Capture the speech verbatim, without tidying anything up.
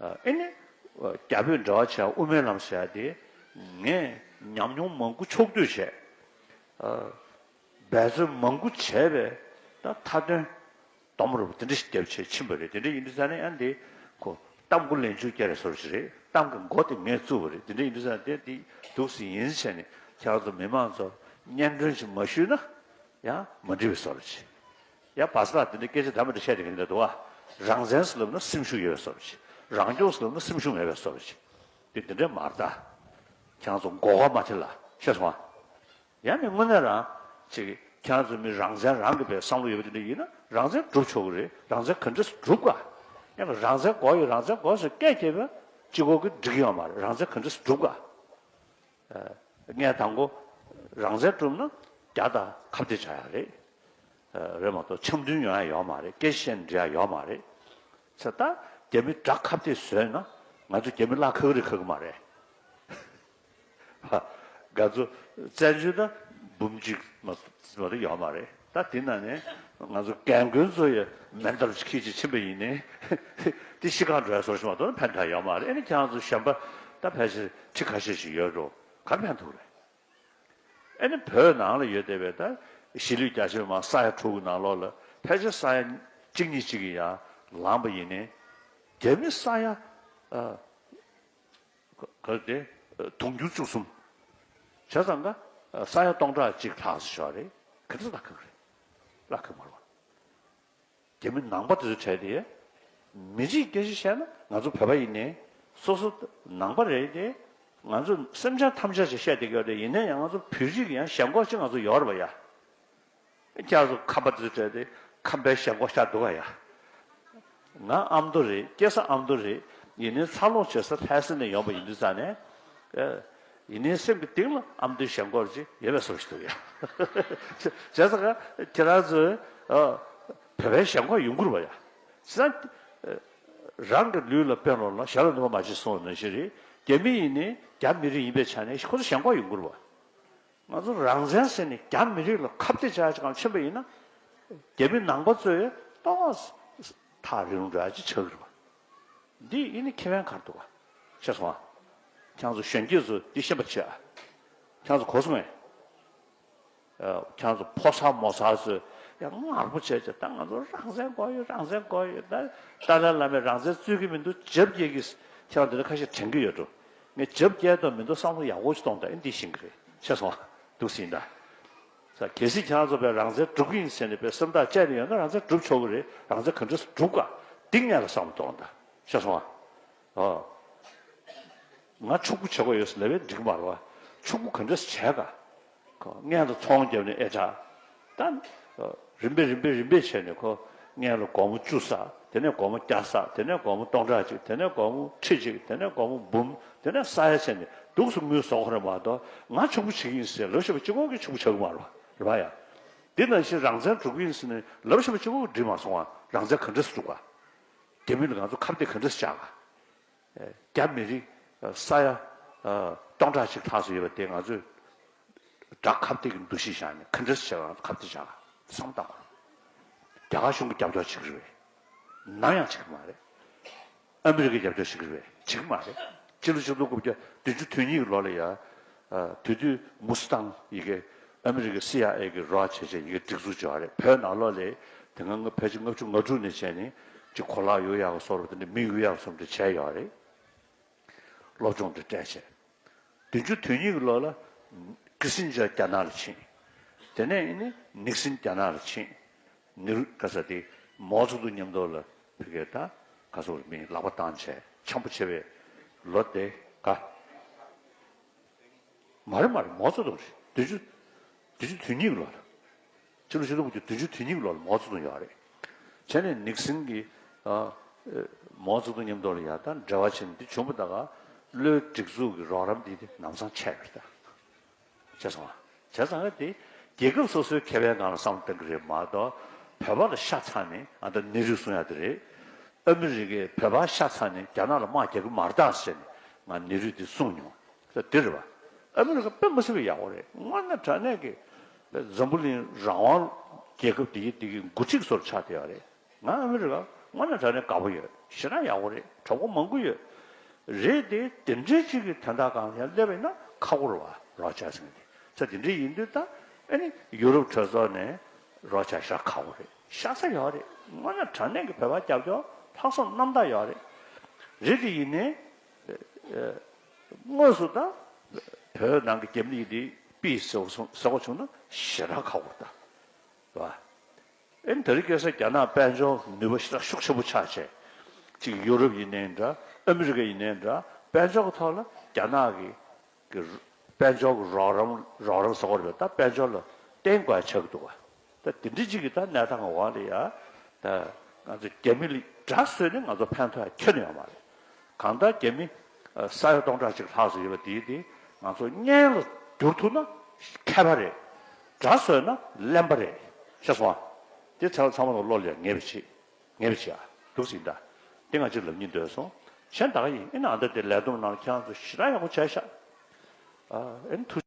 ཨ་ཨེ་ནི་རྒྱ་བོད་འབྲེལ་བ་བྱས་དབུ་མའི་ལམ་ཟེར་ཡ་དེ་ངས་ཉམས་མྱོང་མང་པོ་ཕྱོགས་བསྡུས་བྱས། འབད་བརྩོན་མང་པོ་བྱས་པས་ད་མཐའ་དོན་སྟོང་མ་རུ་དེ་འདྲ་ཞིག་བརྒྱབ་བྱས་ཕྱིན་པ་རེད། དེ་འདྲ་ཡིན་དུས་ཙང་ནས་ཨ་འདི་ཁོ་གཏམ་མགོ་ལན་ཆུང་བཀྱག་རེད་བཟོ་འདྲ་ཞིག་རེད། གཏམ་གྱི་མགོ་དེ་ངས་བཙུགས་པ་རེད། དེ་འདྲ་ཡིན་དུས་ཙང་དེ་འདི་འདུག་སེ་ཡིན་བྱས་ནས་ཁྱེད་རང་ཚོ་མི་མང་ཚོ་སྙན་སྒྲོན་ཞིག་མ་ཞུས་ན་ཡང་མ་འགྲིག་པའི་བཟོ་འདྲ་ཞིག་ཡ་བར་སྐབས་དེ་འདྲ་སྐད་ཆ་འདྲ་མི་འདྲ་བཤད་བསྡད་མཁན་འདྲ་འདུག་ཨ། རང་བཙན་ཟེར་ལབ་ན་སེམས་ཤུགས་ཡོད་པའི་བཟོ་འདྲ་ཞིག་རང་སྐྱོང་ཟེར་ལབ་ན་སེམས་ཤུགས་མེད་པའི་བཟོ་འདྲ་ཞིག་དེ་དེ་འདྲ་མ་རེད་ད། ཁྱེད་རང་ཚོ་མགོ་སྐོར་མ་ཐེབས་ལ་ཤེས་སོང་ཨ། ཡང་ནི་དངོས་གནས་རང་ཅིག་ཁྱེད་རང་ཚོ་མི་རང་བཙན་རང་གི་བའི་བསམ་བློ་ཡོད་པ་དེ་འདྲ་ཡིན་ན་རང་བཙན་སྒྲུབ་ཆོག་གི་རེད། རང་བཙན་ག་འདྲས་སྒྲུབ་ག་ཡང་རང་བཙན་དགོས་ཡོད་རང་བཙན་དགོས་ཟེར་སྐད་རྒྱབ་པ་གཅིག་པོ་གིས་འགྲིག་གི་ཡོད་མ་རེད། རང་བཙན་ག་འདྲས་སྒྲུབ་ག་ངས་དང་པོ་རང་བཙན་སྒྲུབ་ན་རྒྱ་དང་ཁ་གཏད་བྱ་ཡ་རེད། རེད་མ་གཏོགས་འཆམ་མཐུན་ཡོང་ཡ་ཡོད་མ་རེད། སྐད་ཆ་བཤད་ནས་འགྲིག་ཡ་ཡོད་མ་རེད། ཚེ་ད་རྒྱ་མི་དགྲ་ཁ་གཏད་བཟོས་ན་ང་ཚོ་རྒྱ་མི་གླགས་ཁ་གི་རེད་ཁ་གི་མ་རེད། ང་ཚོ་བཙན་བྱོལ་ད་འབུམ་གཅིག་མ་མ་གཏོགས་ཡོད་མ་རེད། ད་དེ་ནང་ནས་ང་ཚོ་རྒན་རྒོན་ཚོ་ཡི་མེ་མདའ་ཅིག་ཁྱེར་ཅིག་ཕྱིན་པ་ཡིན་ནའི་དེ་ཤི་ཁར་འགྲོ་ཡ་བཟོ་ཞིག་མ་གཏོགས་ཕན་ཐོགས་ཡོད་མ་རེད། ཨ་ནི་ཁྱེད་རང་ཚོ་གཞན་པ་ད་ཕལ་ཆེར་ཁྲི་ཁ་ཤས་ཤིག་ཡོད་འགྲོ། ག་རེ་ཕན་ཐོགས་རེད། ཨ་ནི་བོད་ནང་ལ་ཡོད་བསྡད་པའི་ད་གཞིས་ལུས་རྒྱ་ཆེ་བ་མང་ས་ཡ་དྲུག་གི་ནང་ལོགས་ལ་ཕལ་ཆེར་ས་ཡ་གཅིག་གཉིས་གཅིག་གི་ཡང་ལངས་པ་ཡིན་ནའི་རྒྱ་མི་ས་ཡ་ཨ་ག་དེ་དུང་ཕྱུར་བཅུ་གསུམ་བྱས་ཙང་ཀ་ས་ཡ་སྟོང་ཕྲག་གཅིག་ལྷག་ཙམ་ཞིག་རེད། ག་འདྲ་ལྷག་གི་རེད། ལྷག་གི་མ་རེད་པ། རྒྱ་མི་ནང་པ་དེ་ཚོའི་གྲས་དེ། མི་གཅིག་སྐད་ཆ་བཤད་ན་ང་ཚོ་བོད་པ་ཡིན་ནའི་སོ་སོ་ནང་པ་རེད་དེ། ང་ཚོ་སེམས་ཅན་ཐམས་ཅད་ཅིག་བཤད་བསྡད་ཀྱི་ཡོད་རེད། ཡིན་ནའི་ཡང་ང་ཚོ་བོད་རིགས་ཀྱི་ཡང་ཞེན་ཁོག་ཅིག་ང་ཚོ་ཡོད་རེད་པ་ཡ། ཁྱེད་ཚོ་ཁམས་པ་དེ་ཚོའི་གྲས་དེ་ཁམས་པའི་ཞེན་ཁོག་ཤར་འདུག་ག་ཡ། ང་ཨ་མདོ་རེད། སྐྱེས་ས་ཨ་མདོ་རེད། ཡིན་ནའི་འཚར་ལོངས་བྱེད་ས་ལྷ་ས་ནས་ཡོང་པ་ཡིན་དུས་ཙང་ནས། ཨེ། ཡིན་ནའི་སེམས་ཀྱི་གཏིང་ལ་ཨ་མདོའི་ཞེན་ཁོག་ཅིག་ཡོད་པའི་བཟོ་ཞིག་འདུག་ཡ། བྱས་ཙང་ཀ་ཁྱེད་རང་ཚོས་ཨ་བོད་པའི་ཞེན་ཁོག་ཡོང་གི་རེད་པ་ཡ། བྱས་ཙང་། ཨེ། རང་གི་ལུས་ལ་དཔོན་སློབ་ལ་ཞྭ་ལ་ནུ་མ་མ་བྱེད་གསུངས་པ་ནང་བཞིན་རེད། རྒྱ་མི་ཡིན་ནའི་རྒྱ་མི་རིགས་ཡིན་པའི་ཆ་ནས་ཁོ་ཚོ་ཞེན་ཁོག་ཡོང་གི་རེད་པ། ང་ཚོ་རང་བཙན་ཟེར་ནས་རྒྱ་མི་རིགས་ལ་ཁ་གཏད་བྱ་ཡག་ཅིག་གང་ཕྱིན་པ་ཡིན་ན། རྒྱ་མི་ནང་པ་ཚོས་ཏོག་ཙམ་ཐག་རིང་རུ་འགྲོ་ཡག་ཅིག་ཆགས་ཀྱི་རེད་པ། འདི་ཡིན་ནི་ཁེ་ཕན་ག་རེ་འདུག་ག་ཤེས་སོང་ཨ། ཁྱེད་ཚོ་གཞོན་སྐྱེས་ཚོ་འདི་ཤེས་པ་བྱེད་ཨ། ཁྱེད་ཚོ་གོ་སོང་ངས། ཨ། ཁྱེད་ཚོ་ཕོ་གསར་མོ་གསར་ཚོས་ཡང་ངར་པོ་བྱས་བྱས་ད་ང་ཚོ་རང་བཙན་དགོས་ཡོད། རང་བཙན་དགོས་ཡོད། ད་ཏཱ་ལའི་བླ་མས་རང་བཙན་རྩོད་ཀྱི་མི་འདུག་རྒྱབ་སྐྱེལ་གྱི་ཁྱེད་རང་འདི་འདྲ་ཁ་ཤས་དྲན་གྱི་ཡོད་འགྲོ། ངས་རྒྱབ་སྐྱེལ་དང་མི་འདུག་བསམ་བློ་ཡག་པོ་ཞིག་གཏོང་དང་ཨེ་འདི་ཤེས་ཀྱི་རེད། ཤེས་སོང་ཨ། འདུག་སེ་ཡིན་ད། ས་གལ་སྲིད་ཁྱེད་རང་ཚོ་བས་རང་བཙན་སྒྲུབ་ཀྱི་ཡིན་ཟེར་ནས་བས་སེམས་ཐག་བཅད་ནས་ཡོད་ན་རང་བཙན་སྒྲུབ་ཆོག་གི་རེད། རང་བཙན་ག་འདྲས་སེ་སྒྲུབ་ག་འདི་སྔོན་ལ་བསམ་བློ་གཏོང་དང་། ཤེས་སོང་ཨ། ཨོ། ང་ཕྱུག་པོ་བྱེད་དགོས་ཡོད་ཟེར་ལབ་པས་འགྲིག་མ་རེད་པ། ཕྱུག་པོ་ག་འདྲས་སེ་བྱས་ག་ཁོ་སྔོན་དུ་ཚོང་བརྒྱབ་ནས་ཨེ་དྲག་ད། རིམ་པས་རིམ་པས་རིམ་པས་བྱས་ནས་ཁོ་སྔོན་ལ་སྒོར་མོ་བཅུ་བསགས། དེ་ནས་སྒོར་མོ་བརྒྱ་བསགས། དེ་ནས་སྒོར་མོ་སྟོང་ཕྲག་གཅིག་དེ་ནས་སྒོར་མོ་ཁྲི་གཅིག་དེ་ནས་སྒོར་མོ་འབུམ། དེ་ནས་ས་ཡ་བྱས་ནས་འདུག་སེ་དངུལ་བཟོ་གི་རེད་མ་གཏོགས་ང་ཕྱུག་པོ་བྱེད་ཀྱི་ཡིན་ཟེར་ལབ་བཞག་པ་གཅིག་པོ་གིས་ཕྱུག་པོ་བྱེད་ཀྱི་མ་རེད་པ། རེད་པ་ཡ། འདི་ནང་བཞིན་རང་བཙན་སྒྲུབ་ཀྱི་ཡིན་ཟེར་ནས་ལབ་བཞག་པ་གཅིག་པོ་གིས་འགྲིག་མ་སོང་བ། རང་བཙན་ག་འདྲས་སེ་སྒྲུབ་ག་རྒྱ་མི་ལ་ང་ཚོ་ཁ་གཏད་ག་འདྲས་སེ་བཅག་ག་རྒྱ་མི་རིགས་ས་ཡ་སྟོང་ཕྲག་གཅིག་ལྷག་ཙམ་ཡོད་པ་དེ་ང་ཚོས་དགྲ་ཁ་གཏད་ཀྱི་འདུ་ཤེས་བཞག་ནས་ག་འདྲས་བྱས་པ་ཁ་གཏད་བྱ་བསམ་བཏང་དགོས། རྒྱ་གར་གཞུང་གིས་རྒྱབ་སྐྱོར་བྱེད་ཀྱི་རེད་པས། ནམ་ཡང་བྱེད་ཀྱི་མ་རེད། ཨ་མི་རི་ཀས་རྒྱབ་སྐྱོར་བྱེད་ཀྱི་རེད་པས། བྱེད་ཀྱི་མ་རེད། སྤྱི་ལོ་ཆིག་སྟོང་དགུ་བརྒྱ་བདུན་ཅུ་དོན་གཉིས་ཀྱི་ལོ་ལ་ཡ། དེ་དུས་མུ་སི་ཏང་ཡི་གེ་ཨ་མི་རི་ཀའི་སི་ཨའི་ཨེ་གི་རོགས་བྱས་བྱས་ཡི་གེ་སྒྲིག་འཛུགས་བྱས་པ་རེད། བོད་ནང་ལོགས་ལ་དེ་སྔ་ཕལ་ཆེར་ལྔ་བཅུ་ང་དྲུག་ནས་བྱས་ནས་ཅིག་གོ་ལག་གཡུག་ཡག་གི་བཟོ་འདྲ་དེ་འདྲ་མི་གཡུག་ཡག་གི་བཟོ་འདྲ་བྱས་ཡོད་རེད། སློབ་སྦྱོང་དེ་སྤྲད་བྱས། བདུན་ཅུ་དོན་གཉིས་ཀྱི་ལོ་ལ་ཀི་སིན་ཇར་རྒྱ་ནག་ལ་ཕྱིན། དེ་ནས་ཨེ་ནི་ནིག་སིན་རྒྱ་ནག་ལ་ཕྱིན། ནེ་རུ་ག་ས་དེ་མའོ་ཙེ་ཏུང་མཉམ་དུ་ལ་ཕ་གིར་ད་ག་ཚོད་མིན་ལག་པ་བཏང་བྱས་འཆམ་པོ་བྱས་པའི་ལོ་དེ་ག་མ་རེད་མ་རེད། མའོ་ཙེ་ཏུང་རེད། བདུན་ཅུ་བདུན་ཅུ་དོན་གཉིས་ཀྱི་ལོ་ལ། ཕྱི་ལོ་ཆིག་སྟོང་དགུ་བརྒྱ་བདུན་ཅུ་དོན་གཉིས་ཀྱི་ལོ་ལ་མའོ་ཙེ་ཏུང་ཡོད་རེད། བྱས་ནས་ནིག་སིན་གྱིས་ཨ་མའོ་ཙེ་ཏུང་མཉམ་དུ་ལ་ཡ་ད་འབྲེལ་བ་བྱས་ནས་འདི་བྱུང་བ་ད་ག་བློའི་སྒྲིག་འཛུགས་ཀྱི་རོགས་རམ་འདི་དེ་ལམ་སང་ཆད་པ་རེད་ད། བྱས་སོང་ཨ། བྱས་ཙང་ཨ་དེ་རྒྱལ་ཁབ་སོ་སོའི་ཁེ་ཕན་སྒང་ལ་བསམ་བློ་གཏོང་གི་རེད་མ་གཏོགས་བོད་པ་ལ་ཤ་ཚ་ནས་ཨ་ད་ནེ་རུས་གསུང་ཡ་དེ་རེད། ཨ་མི་རི་ཀས་བོད་པ་ཤ་ཚ་ནས་རྒྱ་ནག་ལ་དམག་རྒྱག་གི་མ་རེད་ད་ཟེར་ནས་ང་ནེ་རུས་དེ་གསུངས་མྱོང་། ད་དེ་རེད་པ། ཨ་མི་རི་ཀ་དཔེ་མི་སྲིད་པའི་ཡག་པོ་རེད། དངོས་གནས་དྲང་གནས་ཀྱི་འཛམ་བུ་གླིང་རང་དབང་རྒྱལ་ཁབ་དེ་གི་དེ་གི་འགོ་ཁྲིད་ཚོར་ཆགས་བསྡད་ཡོད་རེད། ང་ཨ་མི་རི་ཀ་ དངོས་གནས་དྲང་གནས་དགའ་པོ་ཡོད། ཞེ་དྲག་ཡག་པོ་རེད། གྲོགས་པོ་མང་པོ་ཡོད། རེད་དེ། དེ་འདྲའི་གཅིག་གི་དོན་དག་སྒང་ལ་ཡང་སླེབས་ཡིན་ན་ཁག་པོ་རེད་བ། རོགས་བྱས་ཟེར་མཁན་དེ་ཚོ་དེ་འདྲ་ཡིན་དུས་ད་ཨ་ནི་ཡུ་རོབ་གྲོས་ཚོགས་ནས་རོགས་བྱས་ཤག་ཁག་པོ་རེད། ཤ་ཚ་ཡོད་རེད། དངོས་གནས་དྲང་གནས་ཀྱི་བོད་པ་རྒྱབ་སྐྱོར་ལྷག་བསམ་རྣམ་དག་ཡོད་རེད། རེད་དེ་ཡིན་ནའི་དངོས་སུ་ད་བོད་ནང་གི་རྒྱ་མི་ཡིན་དེ་པི་ཟེར་བ་སོང་ཟེར་བ་བྱུང་ན་ཞེ་དྲག་ཁག་པོ་རེད་ད། རེད་བ། ཨེ་ནི་དེ་རིང་ཁ་སང་རྒྱ་ནག་དཔལ་འབྱོར་ནུས་པ་ཞེ་དྲག་ཤུགས་ཆེན་པོ་ཆགས་བྱས། གཅིག་ཡུ་རོབ་ཡིན་ནའི་འདྲ། ཨ་མི་རི་ཀ་ཡིན་ནའི་འདྲ། དཔལ་འབྱོར་གྱི་ཐོག་ལ་རྒྱ་ནག་གི་གི་དཔལ་འབྱོར་གྱི་རོགས་རམ་རོགས་རམ་ཟེར་དགོས་རེད་པས། ད་དཔལ་འབྱོར་ལ་བརྟེན་དགོས་ཆགས་ཀྱི་འདུག་བ། ད་དེ་འདྲ་གཅིག་གི་ད་གནས་སྟངས་འོག་ལ་ཡ། ད་ང་ཚོ་རྒྱ་མི་ལ་དགྲ་བཟོས་ནས་ང་ཚོ་ཕན་ཐོགས་ཡ་ཁྱོན་ནས་ཡོད་མ་རེད། གང་ལྟར་རྒྱ་མི་ས་ཡ་སྟོང་ཕྲག་གཅིག་ལྷག་ཙམ་ཡོད་པ་དེའི་དེ་ང་ཚོ་གཉེན་ལ་བསྒྱུར་ཐུབ་ན་མཁས་པ་རེད། དགྲ་བཟོས་ན་གླེན་པ་རེད། ཤེས་སོང་ཨ། དེ་ཚང་ཚང་མ་ལ་བློ་ལ་ངེས་པ་བྱེད། ངེས་པ་བྱེད་ཨ། འདུག་ཟིན་ད། དེ་ང་ཅིག་ལབ་སྙིང་འདོད་སོང་། གཞན་ད་ག་ཡིན། ཨེ་ན་ཨ་འདྲ་དེ་ལས་བསྡོམས་ནང་ལ་ཁྱེད་རང་ཚོ་ཞེ་དྲག་ཡག་པོ་བྱས་ཤག་ཨ། ཨེ་ན་ཐུགས།